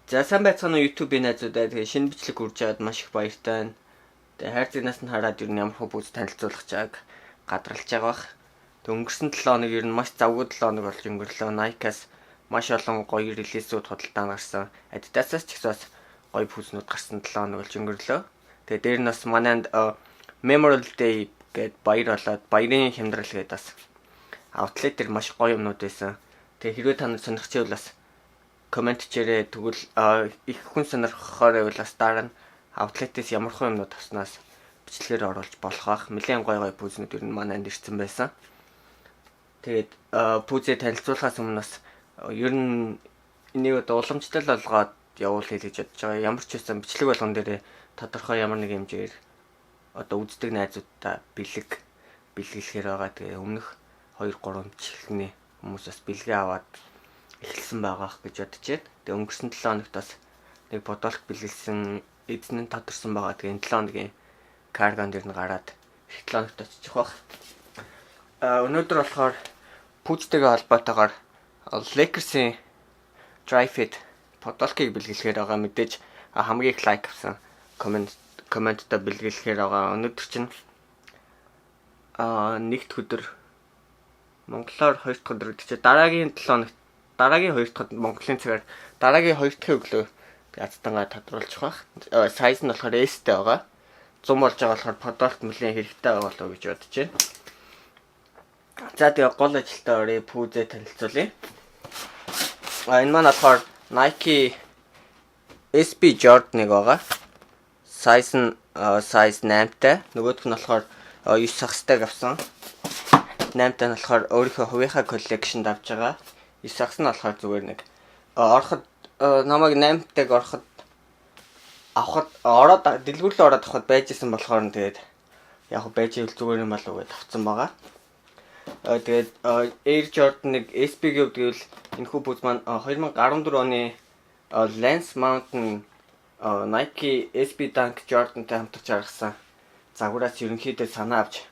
За, сайн байцгаана уу, YouTube-ийн найзуудаа. Тэгээ шинэ бичлэг хүрж байгаад маш их баяртай байна. Тэгээ хайрцагнаас нь хараад ер нь ямар хөө пүүз танилцуулах чааг гадралж байгаа бах. Тэгээ өнгөрсөн 7 хоног ер нь маш завгүй 7 хоног болж өнгөрлөө. Nike-аас маш олон гоё release үүд худалдаанд гарсан. Adidas-аас ч гэсэн бас гоё пүүзнүүд гарсан 7 хоног болж өнгөрлөө. Тэгээ дээр нь бас манайд Memorial Day гээд баяр болоод, баярын хямдрал гээд бас outlet дээр маш гоё юмнууд байсан. Тэгээ хэрвээ та нар сонирхож байвал бас comment хийрээ. Тэгвэл их хүн сонирхохоор байвал бас дараа нь outlet-ээс ямар хон юмнууд авснаас бичлэгээр оруулж болох бах. Нэлээд гоё гоё пүүзнүүд ер нь манайд ирсэн байсан. Тэгээд пүүзээ танилцуулахаас өмнө бас ер нь энийг одоо уламжлал болгоод явуулъя гэж бодож байгаа. Ямар ч байсан бичлэг болгон дээр тодорхой ямар нэг хэмжээгээр одоо үздэг найзуудаа бэлэг бэлгэлэхээр байгаа. Тэгээ өмнөх 2 3 бичлэгний хүмүүс бас бэлгээ аваад эхэлсэн байгаа гэж бодож байна. Тэгээ өнгөрсөн 7 хоногт бас нэг бодолт бэлгэлсэн, эзэн нь тодорсон байгаа. Тэгээ энэ 7 хоногийн каргон дээр нь гараад их 7 хоногт очих байх. А өнөөдөр болохоор пүүжтэйгээ холбоотойгоор Lakers-ийн Dri-FIT футболкийг бэлгэлэхээр байгаа. Мэдээж хамгийн их like авсан comment той бэлгэлэхээр байгаа. Өнөөдөр чинь нэгд өдөр, монголоор хоёр дахь өдөр гэдэг чинь дараагийн 7 хоногт, дараагийн хоёр дахь, Монголын цагаар дараагийн хоёр дахь өглөө азтангаа тодруулчих байх. Size нь болохоор S-тэй байгаа. 100 болж байгаа болохоор футболк нэлээн хэрэгтэй байгаа болов уу гэж бодож байна. За, тэгээ гол ажилтаа орё, пүүзээ танилцуулъя. А энэ маань болохоор Nike SB Jordan-ыг байгаа. Size нь size 8-тай. Нөгөөх нь болохоор 9 хагастайг авсан. 8-тай нь болохоор өөрийнхөө хувийнхаа collection-д авч байгаа. 9 хагас нь болохоор зүгээр нэг ороход намайг 8-тайг ороход авахад, ороод дэлгүүрлөө ороод авахад байж исэн болохоор нь тэгээд яг байж ивэл зүгээр юм болов уу гэж авцсан байгаа. Тэгээд Air Jordan 1 SB-ийн хувьд гэвэл энэхүү пүүз маань 2014 оны Lance Mountain Nike SB Dunk Jordan-тай хамтарч гаргасан загвараас ерөнхийдөө санаа авч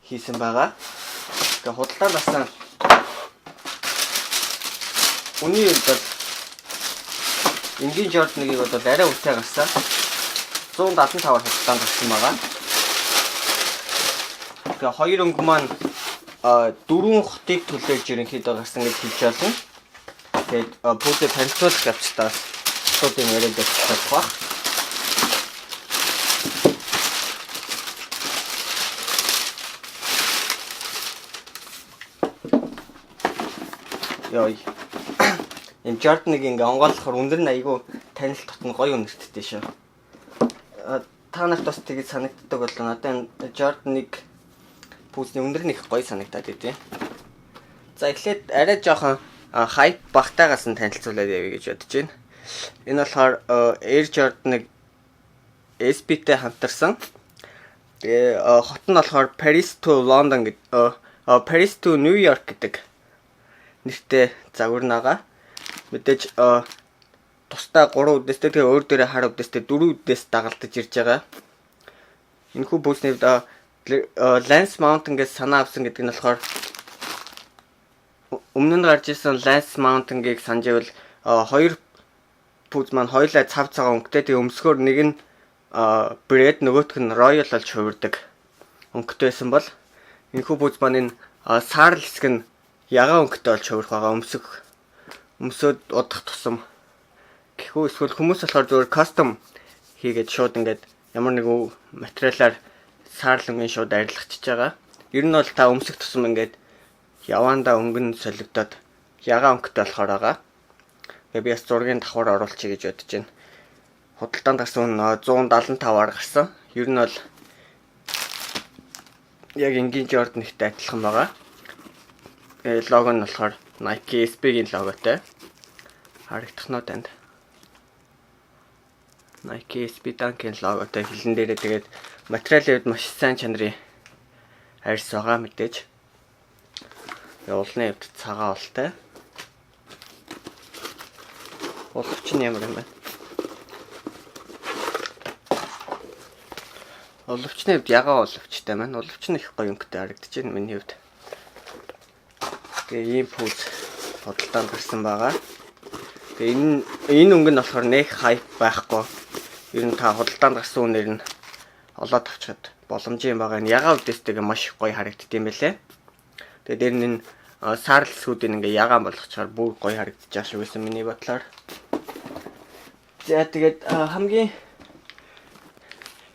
хийсэн байгаа. Тэгээ худалдаанд авсан үнийн хувьд бол энгийн Jordan-ыг бол арай үнэтэй гарсан. 175-аар худалдаанд авсан байгаа. Тэгээ хоёр өнгө маань дөрвөн хотыг төлөөлж ерөнхийдөө гарсан гэж хэлж болно. Тэгээд пүүдээ танилцуулах явцдаа хотуудын яриад явчих байх. Йой. Энэ Jordan-ыг ингээ онгойлгохоор өндөр нь айгүй танил дотно гоё үнэрттэй шүү. Та нарт бас тэгэж санагддаг болоо, надад энэ Jordan-ыг пүүзний өндөр нь их гоё санагдаад идэв. За, эхлээд арай жоохон hype багтаагаас нь танилцуулаад явъя гэж бодож байна. Энэ болохоор Air Jordan-ыг SB-тэй хамтарсан. Тэгээ хот нь болохоор Paris to London гэд, Paris to New York гэдэг нэртэй загвар нагаа. Мэдээж тусдаа 3 үдээстэй, тэгээ өөр дээрээ хар үдээстэй, 4 үдээс дагалдаж ирж байгаа. Энэхүү пүүзний хувьд Lance Mountain гэж санаа авсан гэдэг нь болохоор өмнө нь гарч ирсэн Lance Mountain-гийг санаж байвал хоёр пүүз маань хоёулаа цав цагаан өнгөтэй, тэгээ өмсгөр нэг нь Bred, нөгөөх нь Royal болж хувирдаг өнгөтэй байсан бол энэхүү пүүз маань энэ саарл хэсэг нь ягаан өнгөтэй болж хувирах байгаа, өмсөх өмсөөд удах тусам гэхүү. Эсвэл хүмүүс болохоор зүгээр custom хийгээд шууд ингээд ямар нэг материалаар саарл өнгийн шууд арилгачиж байгаа. Ер нь бол та өмсөх тусам ингээд явандаа өнгөн солигдоод ягаан өнгөтэй болохоор байгаа. Тэгээ би бас зургийн давхар оруулчихъя гэж бодож байна. Худалдаанд гарсан нь 175-аар гарсан. Ер нь бол яг энгийн Jordan нэгтэй адилхан байгаа. Лого нь болохоор Nike SB-гийн логотой. Харагдах нь танд. Nike SB Dunk-ийн логотой хилэн дээрээ. Тэгээд материалын хувьд маш сайн чанарын арьс байгаа мэдээж. Улны хувьд цагаан ултай. Улвч нь ямар юм бэ? Улвчны хувьд ягаан улвчтай маань. Улвч нь их гоё өнгөтэй харагдаж байна миний хувьд. Тэгээ ийм пүүз худалдаанд гарсан байгаа. Тэгээ энэ өнгө нь болохоор нэг hype байхгүй. Ер нь та худалдаанд гарсан үнээр нь олоод авчихад боломжийн байгаа. Энэ ягаан үдээстэйгээ маш их гоё харагддаг юм байлээ. Тэгээ дээр нь энэ саарл хэсгүүдийг ингээ ягаан болгочоор бүр гоё харагдаж байгаа шүү гэсэн миний бодлоор. За, тэгээд хамгийн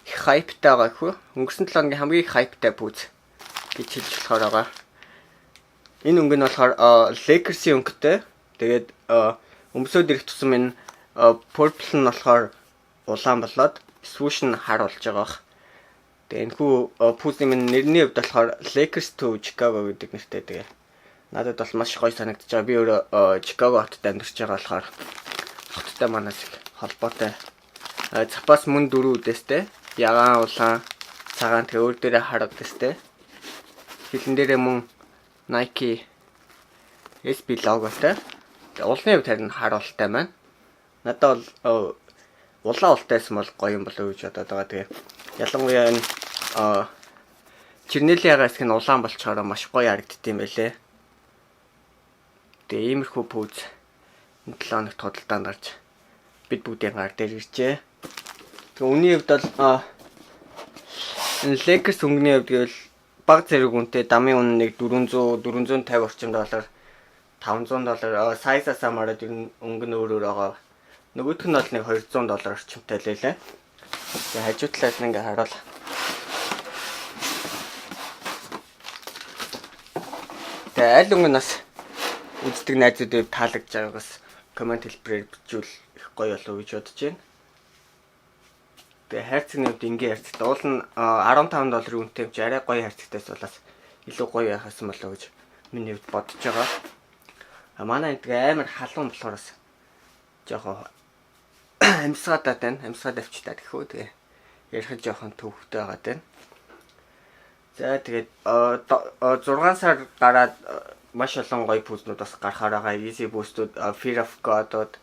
их hype тай байгаа хүү. Өнгөрсөн 7 хоногийн хамгийн их hype тай пүүз гэж хэлж болохоор байгаа. Энэ өнгө нь болохоор Lakers-ийн өнгөтэй. Тэгээд өмсөөд ирэх тусам энэ purple нь болохоор улаан болоод swoosh нь хар болж байгаа бах. Тэгээ энэхүү пүүзний минь нэрний хувьд болохоор Lakers to Chicago гэдэг нэртэй. Тэгээ надад бол маш гоё санагдаж байгаа. Би өөрөө Chicago хотод амьдарч байгаа болохоор хоттой манаас их холбоотой. Запас мөн дөрөв үдээстэй. Ягаан, улаан, цагаан, тэгээ өөр дээрээ хар үдээстэй. Хилэн дээрээ мөн Nike SB логотой. Тэгээ улны хувьд харин хар ултай маань. Надад бол улаан ултайсан бол гоё юм болов уу гэж бодоод байгаа. Тэгээ ялангуяа энэ чернилийн ягаа хэсэг нь улаан болчоороо маш гоё харагддаг юм байлээ. Тэгээ иймэрхүү пүүз энэ 7 хоногт худалдаанд гарч бид бүгдийн гар дээр иржээ. Тэгээ үнийн хувьд бол энэ Lakers өнгөний хувьд гэвэл баг зэрэг үнэтэй, дамын үнэ нэг 400 450 орчим доллар, 500 доллар, size аас хамаараад ер нь өнгө нь өөр өөр байгаа. Нөгөөх нь бол нэг 200 доллар орчимтай л байлаа. Тэгээ хажуу талаас нь ингээ харуул. Тэгээ аль өнгө нь бас үздэг найзуудад таалагдж байгаагаас comment хэлбэрээр бичвэл их гоё болов уу гэж бодож байна. Тэгээ хайрцагны хувьд энгийн хайрцагтай. Уул нь 15 долларын үнэтэй юм чи арай гоё хайрцагтайс болоос илүү гоё байхасан болов уу гэж миний хувьд бодож байгаа. А манай энэ тэгээ амар халуун болохоор бас жоохон амьсгаадаад байна. Амьсгаад авчтаад гэхүү. Тэгээ ярих нь жоохон төвхтэй байгаа даа. За, тэгээд 6 сар гараад маш олон гоё пүүзнүүд бас гарахаар байгаа. Yeezy Boost-үүд, Fear of God-ууд.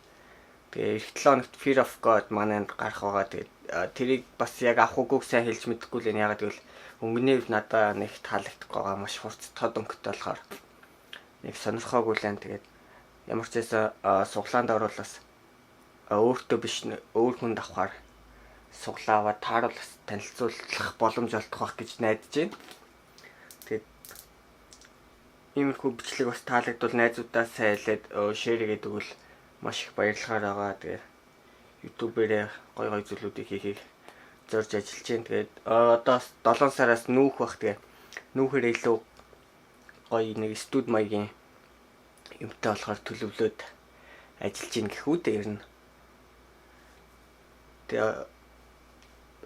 Тэгээ эх 7 хоногт Fear of God манайд гарах байгаа. Тэгээд тэрийг бас яг авах үгүйг сайн хэлж мэдэхгүй л энэ. Ягаад гэвэл өнгөний хувьд надаа нэг таалагдахгүй байгаа. Маш хурц тод өнгөтэй болохоор нэг сонирхоогүй л энэ. Тэгээд ямар ч байсан суглаанд орвол бас өөртөө биш, өөр хүнд авахар суглаа аваад тааруул бас танилцуулах боломж олдох байх гэж найдаж байна. Тэгээд иймэрхүү бичлэг бас таалагдвал найзуудаа сайлаад share хийгээд өгвөл маш их баярлахаар байгаа. Тэгээд YouTube-ээрээ гой гой зүйлүүдийг хийхийг зорж ажиллаж байна. Тэгээд одоо 7 сараас нүүх бах. Тэгээд нүүхээр илүү гоё нэг студ маягийн юмтай болохоор төлөвлөөд ажиллаж гин гэх үү дээ ер нь. Тэгээ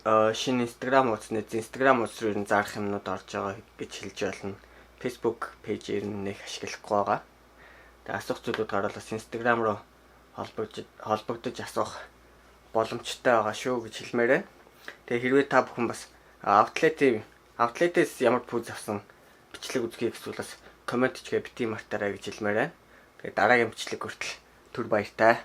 шинэ Instagram хуудас, Instagram хуудас руу ер нь зарах юмнууд орж байгаа гэж хэлж болно. Facebook page ер нь нэг ашиглахгүй байгаа. Тэгээ асуух зүйлүүд гарвал бас Instagram руу холбогдож асуух боломжтой байгаа шүү гэж хэлмээр байна. Тэгээ хэрвээ та бүхэн бас outlet-ээс ямар пүүз авсан бичлэг үзэхийг эсвэл бас comment чгээ бити мартаарай гэж хэлмээр байна. Тэгээ дараагийн бичлэг хүртэл түр баяртай.